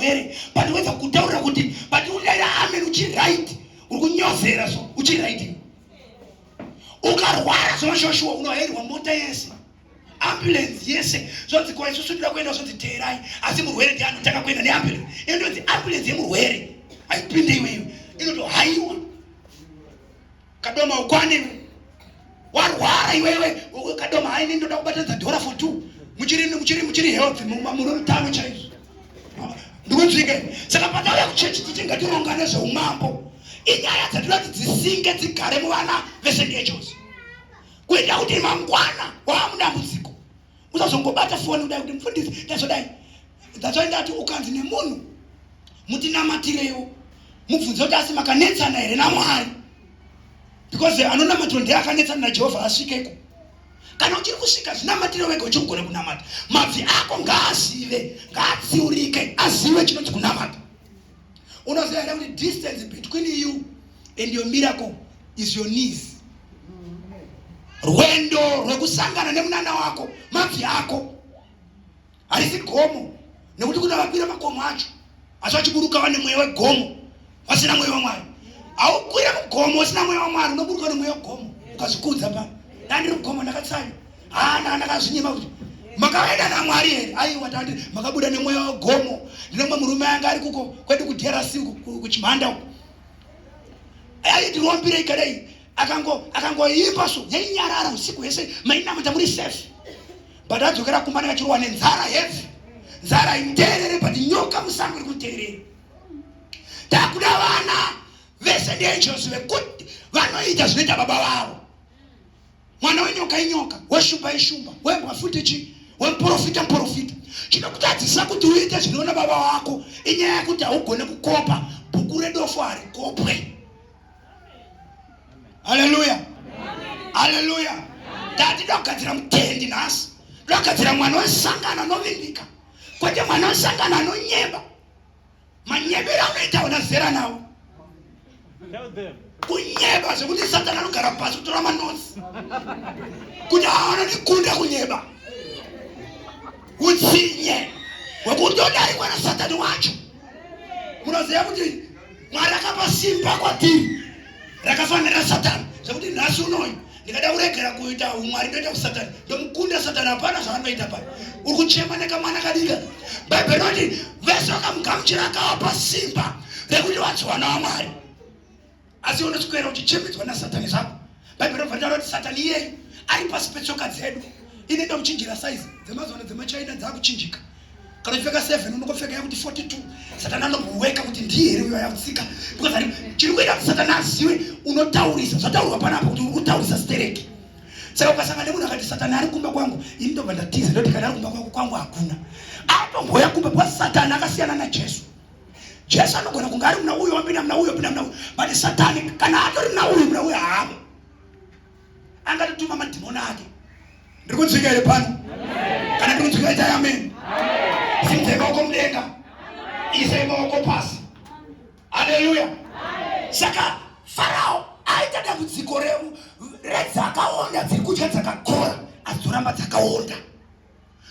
murwere, but wedza kutaurira kuti but udaira amen uchiright, uri kunyozera so uchiright. Ukarwara zvavashoshuwa unohairwa mota yese, ambulance yese, zvonzi kwa isusu toda kuenda, zvonzi teerai, asi murwere ndiye anotanga kuenda neambulance. Inonzi ambulance yemurwere haipinde iweyo, inotohaiwa. Kadoma ukwane, warwara iwewe Kadoma, haini ndoda kubatanidza dhora for two, muchiri muchiri muchiri health, muri mutano chaizvo, ndikunzwike. Saka patauya kuchechi tichi ngatironga nezveumambo, inyaya dzatinoda kuti dzisinge dzigare muvana veSt Angels, kuita kuti mangwana waamudambudziko usazongobata foni kudai kuti mufundisi ndazodai. That's why ndati ukanzi nemunhu mutinamatirewo, mubvunze kuti asi makanetsana here naMwari, because anonamatirwa ndiye akanetsana naJehovha asvikeko. Kana uchiri kusvika, zvinamatire wega. Uchiri kugona kunamata, mabvi ako ngaazive, ngaatsiurike, azive chinonzi kunamata. Unoziva here kuti distance between you and your miracle is your knees? Rwendo rwekusangana nemunana wako mabvi ako, harisi gomo, nekuti kuna vakwira makomo acho asi vachiburuka vane mweya wegomo, vasina mweya waMwari. Haukwire mugomo usina mweya waMwari, unoburuka nemweya wegomo ukazvikudza. Pa ndandiri mugomo ndakatsanya, hana ndakazvinyima kuti makaenda naMwari here? Aiwa, tandi makabuda nemweya wegomo. Ndine mumwe murume anga ari kuko kwedu kuDRC kuChimhanda uko, aitirombirei kadai, akangoimba so yainyarara usiku hwese, mainamata muri safe, but adzokera kumba ndakachirohwa nenzara heavy. Nzara imuteerere, but nyoka musango iri kuteerera. Takuda vana veSt Angels vekuti vanoita zvinoita baba vavo. Mwana wenyoka inyoka, weshumba ishumba, wembwa futi chi, wemuprofita muprofita. Chinokutadzisa kuti uite zvinoona baba vako inyaya yekuti haugone kukopa. Bhuku redofo harikopwe. Haleluya, haleluya. Tati togadzira mutendi nhasi, togadzira mwana wesangano anovimbika, kwete mwana wesangano anonyeba. Manyebero anoita una zera nawo, kunyeba zvekuti Satani anogara pasi kutora manotsi kuti haanondikunda kunyeba. Utsinye hwekutodarikwa naSatani wacho. Munoziva kuti Mwari akapa simba kwatiri rakafanira Satani, zvekuti nhasi unoyu ndikada kuregera kuita umwari ndoita kusatani, ndomukunda Satani, hapana zvaanoita pano. Uri kuchema nekamwana kadika. Bhaibheri rinoti vese vakamugamuchira akavapa simba rekuti vanzi vana vaMwari, asi unoswera uchichemedzwa naSatani zvako. Bhaibheri rinobva ritaura kuti Satani iyeyu ari pasi petsoka dzedu. Inoenda kuchinjira saizi dzemazuva dzemaChina dzakuchinjika. Kana uchipfeka 7 unongopfeka yakuti 42. Satani anomboweka kuti ndiye here uyo yakutsika, because ari chiri kuita kuti Satani azive unotaurisa zvataurwa panapa kuti uri kutaurisa stereki. Saka ukasangana nemunhu akati Satani ari kumba kwangu, ini ndobva ndatiza, ndoti kana ari kumba kwangu, kwangu hakuna atomboya kumba, because Satani akasiyana naJesu. Jesu anogona kunge ari muna uyo, wapinda muna uyo, pinda muna uyo, but Satani kana atori muna uyu, muna uyo haamo, angatotuma madhimoni ake. Ndiri kunzwika here pano? Kana ndiri kunzwika, itai amen. Simudzai maoko mudenga, isai maoko pasi. Haleluya. Saka Farao aita dambudziko redzakaonda dziri kudya dzakakora, asi dzoramba dzakaonda.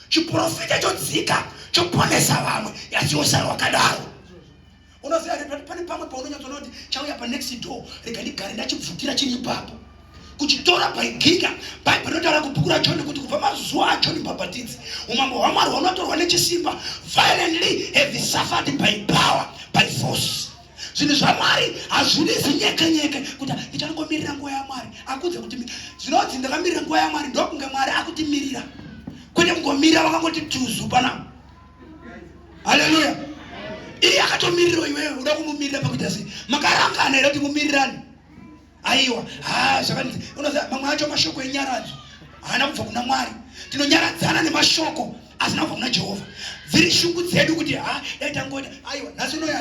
Chiprofita chodzika choponesa vamwe, asi wosara wakadaro. Unoziva here pane pamwe paunonyatsoona kuti chauya panext door, rega ndigare ndachibvutira chiri ipapo, kuchitora by giga. Bhaibheri rinotaura kubhuku raJohn kuti kubva mazuva aJohn Bhabhatidzi umambo hwaMwari hunotorwa nechisimba, violently have suffered by power, by force. Zvinhu zvaMwari hazvidi zinyekenyeke kuti ndichangomirira nguva yaMwari. Akudze kuti zvinonzi ndakamirira nguva yaMwari, ndokunge Mwari akutimirira, kwete kungomirira vakangoti tuzu panapa. Haleluya. Iye akatomirira, iwewe uda kumumirira pakuita sei? Makarangana here kuti mumirirane? Aiwa, ha zvakanzi unoziva mamwe acho mashoko enyaradzo haana kubva kuna Mwari. Tinonyaradzana nemashoko asina kubva kuna Jehovha. Dziri shungu dzedu kuti ha dai tangoita. Aiwa, nhasi unoyo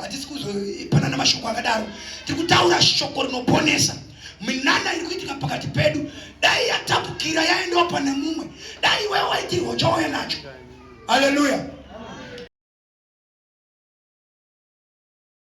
hatisi kuzopanana mashoko akadaro. Tiri kutaura shoko rinoponesa. Minana iri kuitika pakati pedu dai yatapukira yaendawo pane mumwe, dai iwewe waitirwa chauya nacho. Haleluya.